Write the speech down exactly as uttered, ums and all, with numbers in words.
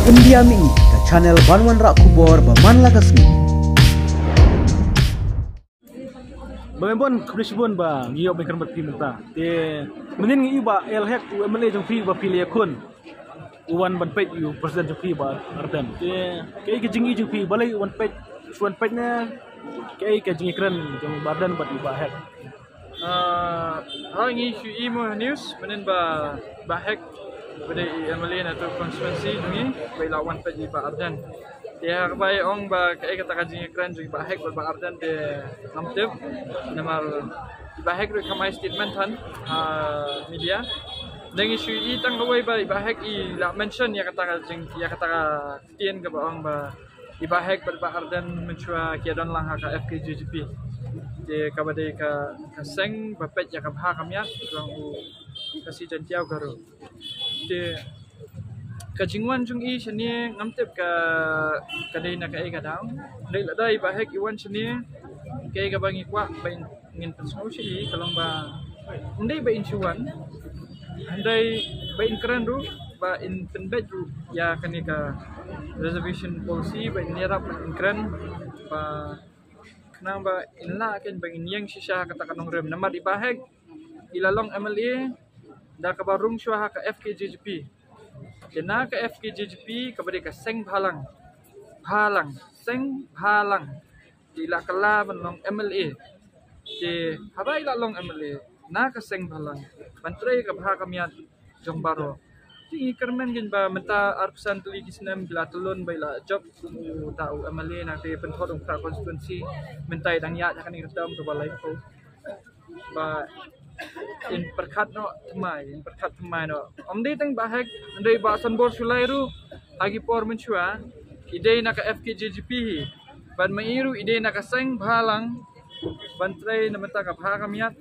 India Mih, ka channel ban wanrah khubor ba man la ka sngi. Ba men bon khublei shibun ba ngi ïoh ban kren bad phi mynta. Te mynnin ngi ïoh ba L Hek u M L A jong phi ba phi la ïakhun u wan ban peit u president jong phi Bah Ardent. Te kaei ka jingïohi jong phi, balei u wan peit, u wan peit ne kaei ka jingïakren jong Bah Ardent bad u Bah Hek? Ah, ha ngi shu ïohi mo ha news mynnin ba Bah Hek ba dei i M L A na tu constituency jong ngi ba i la wan peit i Bah Ardent. Te ha kaba i ong ba kaei kata ka jingïakren jong i Bah Hek bad Bah Ardent te ngam tip. Namar i Bah Hek ruh kam ai statement than ha media. Ngi shu ïohi tang kawei ba i Bah Hek i la mention ïa kata ka jing, ïa kata ka ktien kaba ong ba i Bah Hek bad Bah Ardent mynshuwa ki ïa don lang ha ka F K J G P. Te kaba dei ka, ka seng ba peit ïa ka bha ka miat jong u Khasi Jaintia Garo. Te ka jingwan jong i shane ngam tip ka, ka dei na kaei ka daw. Dei lada i Bah Hek i wan shane, kaei kaba ngi kwah ba in, ngin pynsngew sha i ka long ba ym dei ba in shu wan, hynrei ba in kren ruh, ba in pynbeit ruh ïa kane ka reservation policy, ba in ïarap ba in kren ba khnang ba in lah kein ba in ïeng shisha ha kata ka nongrim. Namar i Bah Hek i la long M L A da kaba rung shuwa ha ka F K J G P. Te na ka F K J G P kaba dei ka seng bhalang, bhalang, seng bhalang. Te i la kylla ban long M L A. Te haba i la long M L A na ka seng bhalang ban trei ka bha ka miat jong baroh. Te ngi kyrmen kein ba mynta arphew san tylli ki snem ki la tylli ba i la jop kum uta u M L A na te pynthot Umkhrah constituency. Mynta i dang ïaid ha kane ka term kaba laiphew. Ba in pyrkhat noh thymmai, in pyrkhat thymmai noh. Ym dei tang Bah Hek, hynrei Bah Sanbor Shullai ruh ha ki por mynshuwa i dei na ka F K J G P hi. Bad ma i ruh i dei na ka seng bhalang ban trei na mynta ka bha ka miat.